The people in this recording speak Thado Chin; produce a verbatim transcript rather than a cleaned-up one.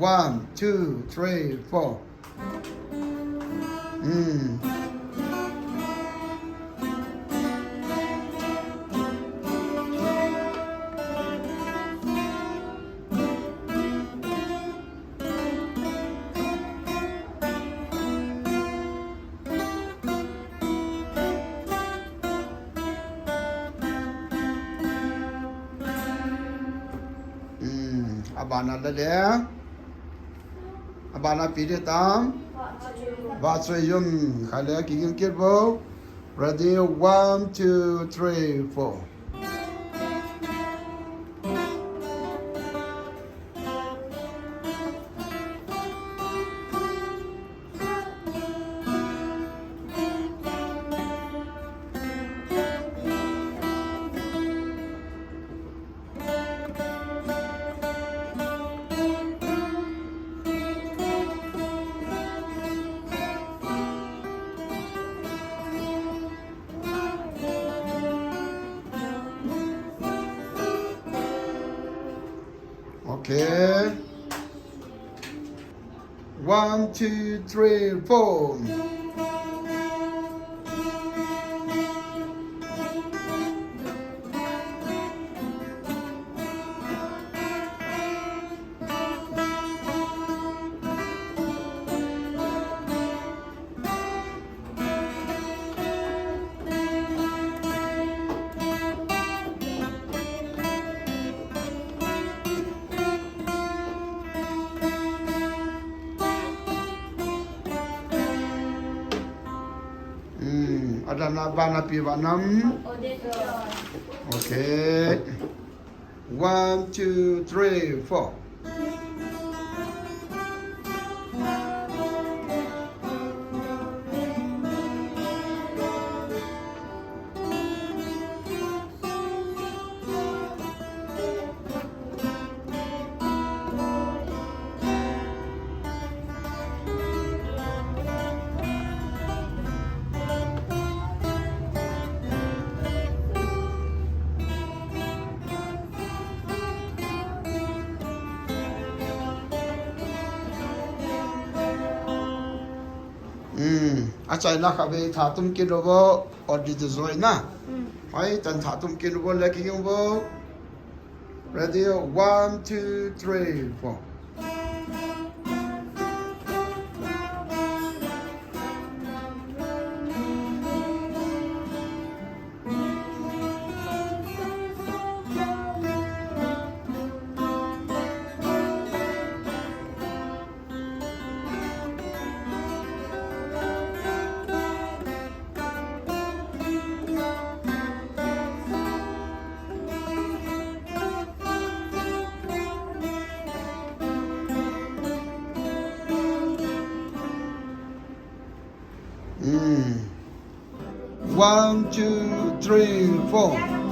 One, two, three, four. Hmm. Hmm, abana le le. Abana pi de tam. Vahchoiyun, kha le kiging kit vo. Ready, one, two, three, four. Okay. One, two, three, four. Hmm, adana bana pi vanam. Okay. One, two, three, four. Hmm. Achaina kha ve tha tum kit lo vo, odi de zoi na. Hmm. Hoi, tan tha tum kit lo vo, le kiging vo. Ready, one, two, three, four. Hmm. One, two, three, four.